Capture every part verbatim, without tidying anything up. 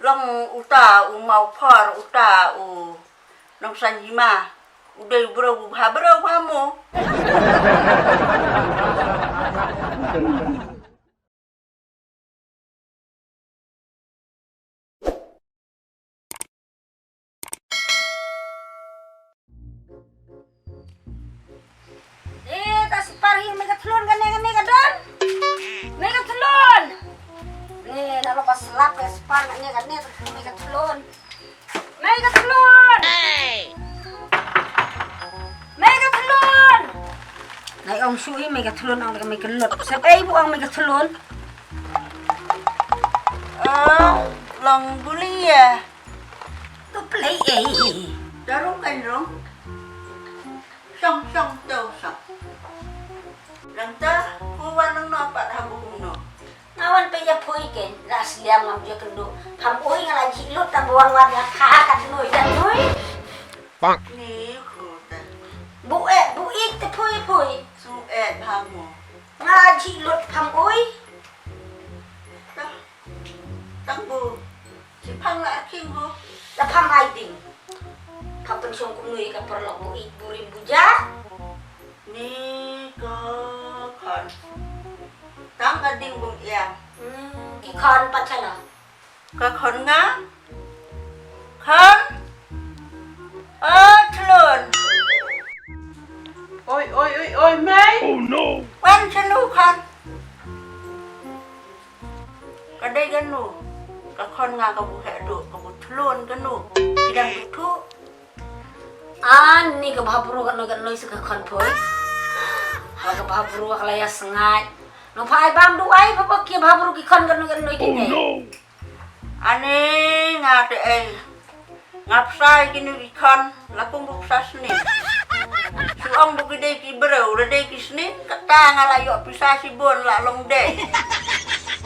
Long uta u mawphor, uta u nongsan hima. U dei u bro u bha bro bha mo. Eh, ta sipar hi, me ka thlun kane, kane ka don. Me ka thlun. Ne, na lo ka slap ka sipar kane, kane, me ka thlun. Me ka thlun. Me ka thlun. Nai ong shu hi, me ka thlun, ong ka me ka lut. Sep ei bu ong me ka thlun. Ah, long buli ya. Tu play ei. Darung kan rong. Song song to song. Nang ta, ku wan nang no pat ha bu no. Nga wan pe ya phui ken, la sliam ngam je kendu. Pham ui nga la ji lut tam buang wan ya kha kat nui kat nui. Ni ku ta. Bu eh, bu ik te phui phui. Su eh pham mo. Nga la ji lut pham ui. Ta. Tang bu. Si phang la king ho. La pham ai ding. Pham pynshong kum nui ka paralok bu ik bu rim bu ja. Ni ka khon. Tang ka ding bung ia. Hmm, ki khon pat chala. Ka khon nga. Khon. Oh, thlun. Oi, oi, oi, oi, mei. Oh no. Wan chanu khon. Ka dei kano, ka khon nga ka bu heh duh, ka bu thlun kano, ki dang ki thuh. Ani ka bha bru kano kano sa ka khon poi. Ha ka bha bru ka la ïa sngaid. No pha ai bam duh ai pha ba ki bha bru ki khon kano kano ki dei. Ani nga te ei. Nga pisa ïa kine ki khon, la kum bu pisa sning. Shu ong bu ki dei ki briew, la dei ki sning, kata nga la ïoh pisa shibun la long dei.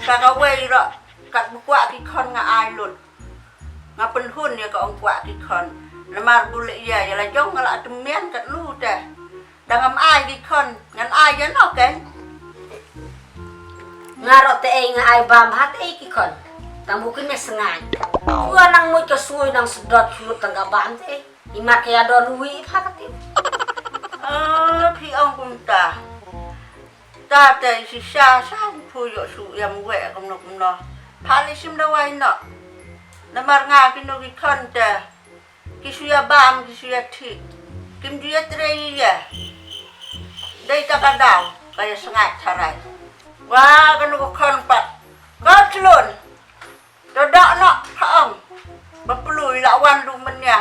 Sa kawei ruh, kat bu kwah ki khon nga ai lut. Nga pynhun ïa ka ong kwah ki khon. Namar bu leh ïa, ïa la jong nga la tymmen kat lu te. Dang ngam ai ki khon, ngan ai ïa no keiñ. Nga ruh te ei nga ai bam ha te ei ki khon. Tang bu kine sngaid. Shuwa nang mut ka sui nang sdot shu tang ka bam te ei. I mat ka ïa don wi pha ka tip. Ah, phi ong kumta. Ta te i shisha sa phu ïoh shu ïam weh kumno kumno. Pha li shim dawai no. Namar nga kino ki khon te. Ki shu ïa bam, ki shu ïa thik. Kim ju ïa trei ïa. Dei ta ka daw, ka ïa sngaid tharai. Wa, kano ka khon pat. Ka thlun. To doh noh, pha ong. Ba plu i la wan lu menia.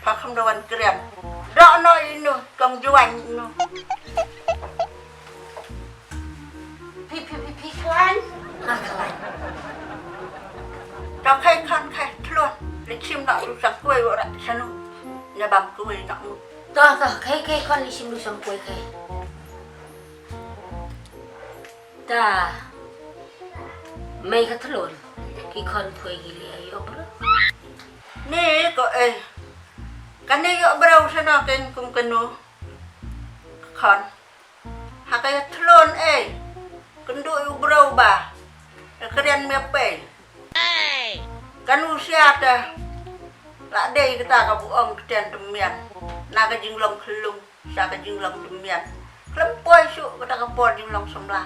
Pha kham da wan kren. Doh noh inu, kong juan inu. Phi, phi, phi, phi khlaiñ. Nga khlaiñ. To khai khon khai thlun. Li chim noh tu sa kuai wa rak sanu. Nya bam kuai noh mu. To, to, khai, khai khon li chim tu sa kuai khai. Ta. Mei ka thlun. Ki khon phui ki li ayo bro. Ni ko eh. Kane ïoh bro sano ken kum kanu. Khon. Ha ka ïa thlun ei. Kynduh ïa u bro ba. Ka kren me pei. Kanu sia te. La dei kata ka bu ong ktien tymmen. Na ka jinglong khlung. Sa ka jinglong tymmen. Khlem poi shu kata ka por jinglong samla.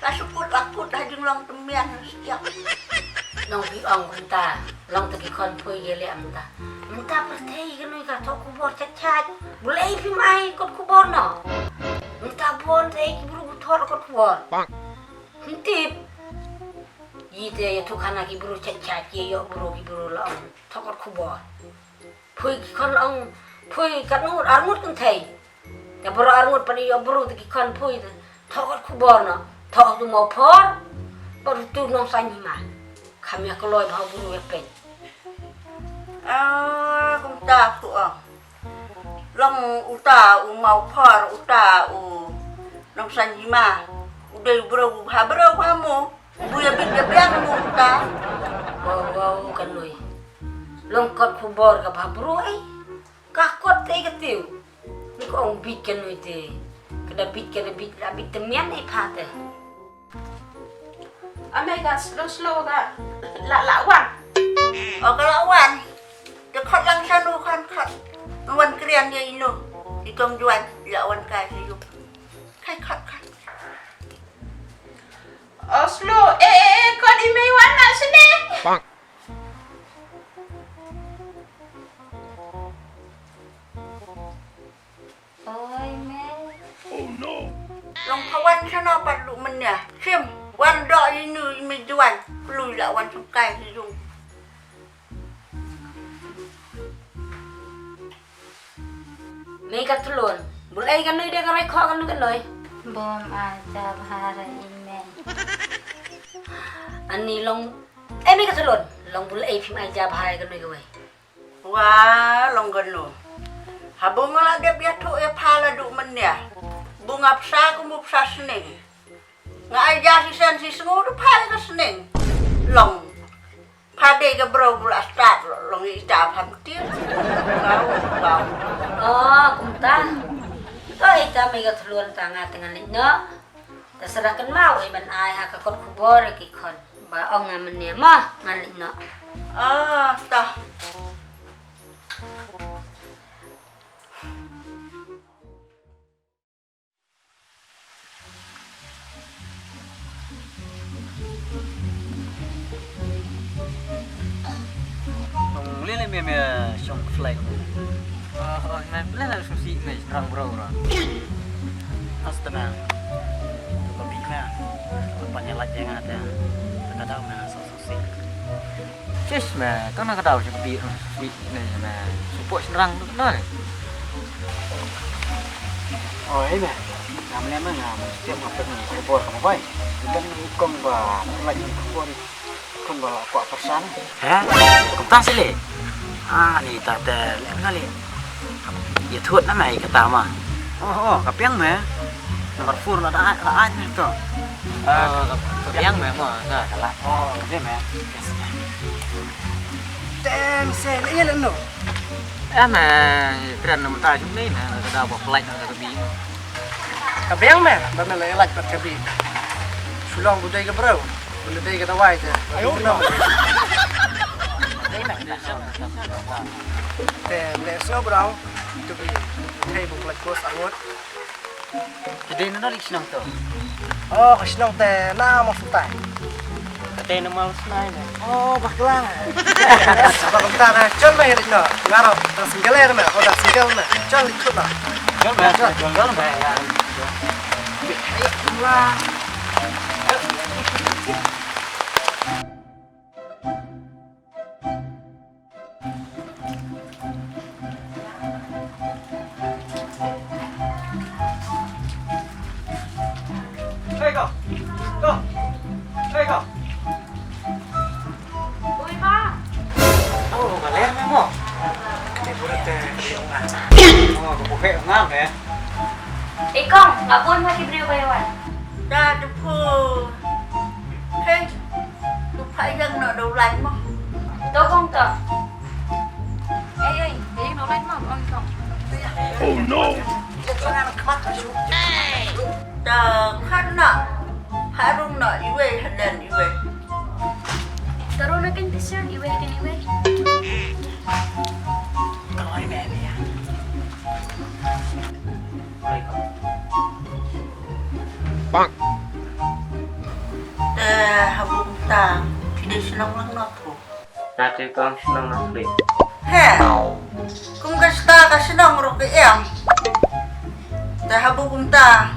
La shu kut la kut ha jinglong tymmen. Siap. Nong phi ong kumta. Long te ki khon poi ye le amta. Mynta pyrthei kano ka thok khubor chat chat. Bulei phim ai kot khubor no. Mynta bon te ki bru bu thor kot khubor. Ntip. Yi te ya thuk hana ki bru chat chat ye yo bru ki bru la ong thok kot khubor. Phui ki khon la ong phui kat ngut ar ngut kan thei. Ya bru ar ngut pan yo bru te ki khon phui te. Thok kot khubor no. Thok tu mo por. Baru tu nong sa ni ma. Kham ya kloi bha bru ya pen. Ah, kumta ku ong. Long uta u mawphor uta u nongsan hima. U dei u bro u bha bro bha mo. Bu ya bit ya biang mo uta. Wow, wow, ka nui. Long kot khubor ka bha bro ai. Ka kot te ka tiu. Ni ko ong bit ka nui te. Ka da bit ka da bit la bit te mian ai pha te. Ame ka slow slow ka la la wan. O ka la wan. Te khot lang shano khot khot. Wan kren ïa ino. I kong Juan la wan kai sha yung. Kai khot khot. Oslo, eh, eh, eh, khot i mei wan na sini. Oi, mei. Long ka wan shano pat lu menya. Sim, wan do inu imi juan. Lu la wan sengkai si yung. Mei ka tulun. Bul ei ka noi de ka roi kho ka noi ka noi. Bom aja bahara ime. Ani long. Eh, mei ka tulun. Long bul ei phim aja bahara ka noi ka wei. Wa long kano. Haba nga la dep ïathuh ïa pha la duh mynne. Ba nga psa kum u psa sneng. Nga ai ja shisien shisngew da pha ïa ka sneng. Long. Pha dei ka briew ba la stad long ïa ita pha mutiw. Bau bau. Oh, kumta. To ita mei ka thlun ta nga te ngan leit noh. Ta sa da kynmaw ïa ban ai ha ka kot khubor ïa ki khon. Ba ong nga mynne mo ngan leit noh. Ah, ta. Ong lele me me shong fly ko. Oh, oh, me lele shong si me rang bro bro. Astana. Ko bi me. Apa nyala jangan ada. Kadang me so so si. Sis me, tang na ka daw sha ka bi, bi ne me. Support shynrang tu na. Oi me. Ngam lem me ngam. Tiap ngam pek ni khubor ka mobile. Iban ni kong ba, like ni khubor ni. Kong ba la kwah pyrsa na. Ha? Kumta seh le. Ah, ni ta te lem na le. Ïathuh na me ïa kata ma. Oh, oh, ka pdiang me. Number four la da, la ai me to. Ah, ka pdiang me mo, ka, ka la. Oh, de me. Yes, me. Teng se, le ïa le no. Eh, me, kren no ta jum ni na, ka da ba flight na ka bi. Ka pdiang me, ba me le like pat ka bi. Shu long bu dei ka bro. Bun dei ka dawai te. Ayo, no. Te, le snow brown. Tu bi, hei bu black ghost arwot. Te dei na dalik shnong to. Oh, ka shnong te na mo sutai. Te na mo sutai ne. Oh, baklang. Baklang ta na chon mai rik no. Ngaro, ta single er me, oh, ta single me. Chon lik chon na. Chon me, chon, chon me. Ayo, wah. Hei ko. Ko. Hei ko. Ui ba. Oh, ka ler me mo. Ni buret te ka biang na. Oh, ka buhek ngam eh. Ikong, nga bun ma ki briew ba ïa wan. Da de phu. Hei. Tu pha ïang noh da u lain mo. To kong to. Ei ei, ïang noh u lain mo, kong kong. Oh no. Da khan na. Harung noh iwei halen iwei. Taru na kan pisa iwei kan iwei. Kawai me me ya. Bang. Te ha bung ta, phi dei shnong lang noh phu. Nga te kong shnong noh phi. He. Kum ka sta ka shnong ruh ka em. Te ha bung ta.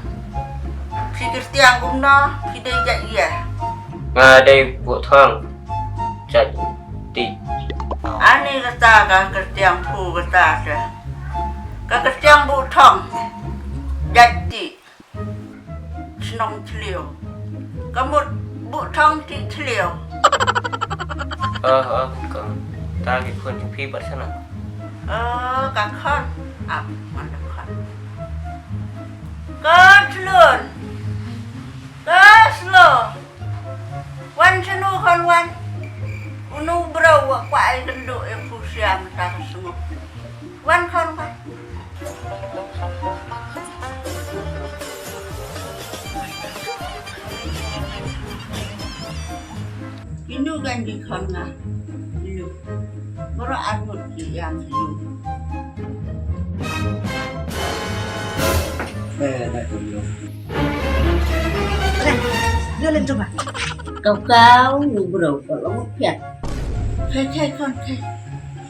Phi kyrtiang kumno, phi dei jait ïa. Nga dei Buh Thong. Jait Ti. Ani kata ka kyrtiang phu kata te. Ka kyrtiang Buh Thong. Jait Ti. Shnong Thliew. Ka mut Buh Thong Ti Thliew. Oh, oh, ka. Ta ki khun ki phi pat sana. Oh, ka khon. Ap, man ka khon. Ka thlun. Ka slo. Wan shano khon wan. Unu bro wa kwah ai kynduh e phu siam ta ka snguk. Wan khon wan. Inu gan di khon nga. Inu. Baroh arngut ki ïam ki ïu. Eh, na tu ïu. Ïa len jong nga. Kau kau ngu bro, kau long phiat. Khai khai khon khai.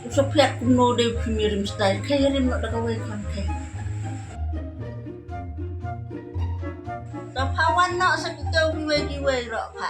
U sa phiat kumno de u phi mi rim style. Khai rim noh da kawei khon khai. Ka pha wan noh sa ki kau kiwei kiwei roh pha.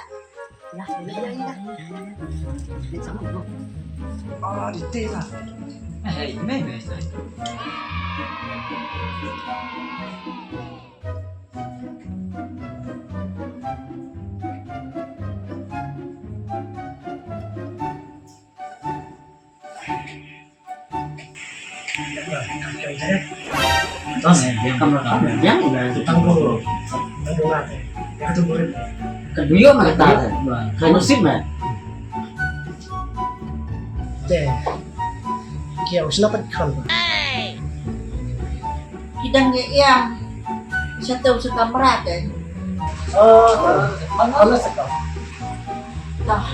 Ka duyung ma kata. Ka nasib ma. Te. Ki ïa u sna pat khon. Ki dang ïa ïam. Sha tau sha kamra te. Oh, man ala sha kam. Tah.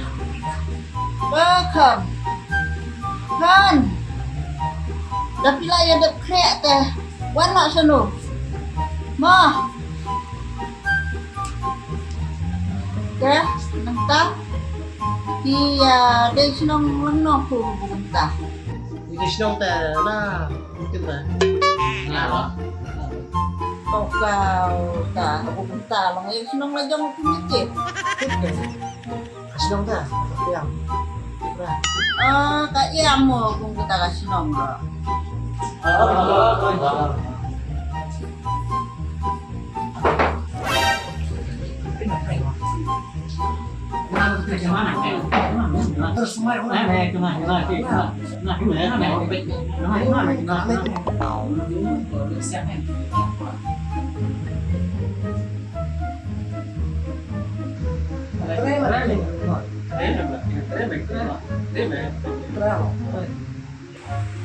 Ba kham. Kan. Da phi la ïa dep khreh te. Wan noh shano. Mo. Te nangta. Phi ïa dei shnong lang noh phi nangta. Phi dei shnong te na. Mungkin ta. Tokau ta, aku bentar lang. Eh, senang lah jong aku mikir. Senang ta, aku yang. Ah, ka ïam mo, kong kita ka senang lah.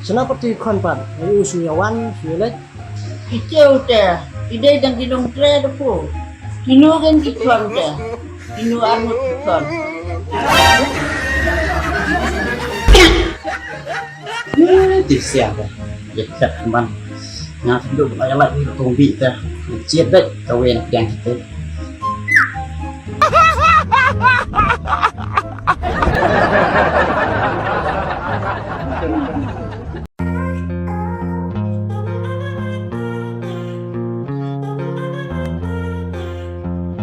Sngewbha pat ki khon pat, u shu ïa wan, shu ïa leit. Ki kiew te, ki dei dang ki nongtrei da phu. Kino ken ki khon te, kino arngut ki khon. Ti sia te, ïa khat man. Nga tu duk ba ïa lait ni kong bi te. Chiat dei ka wen tiang kita.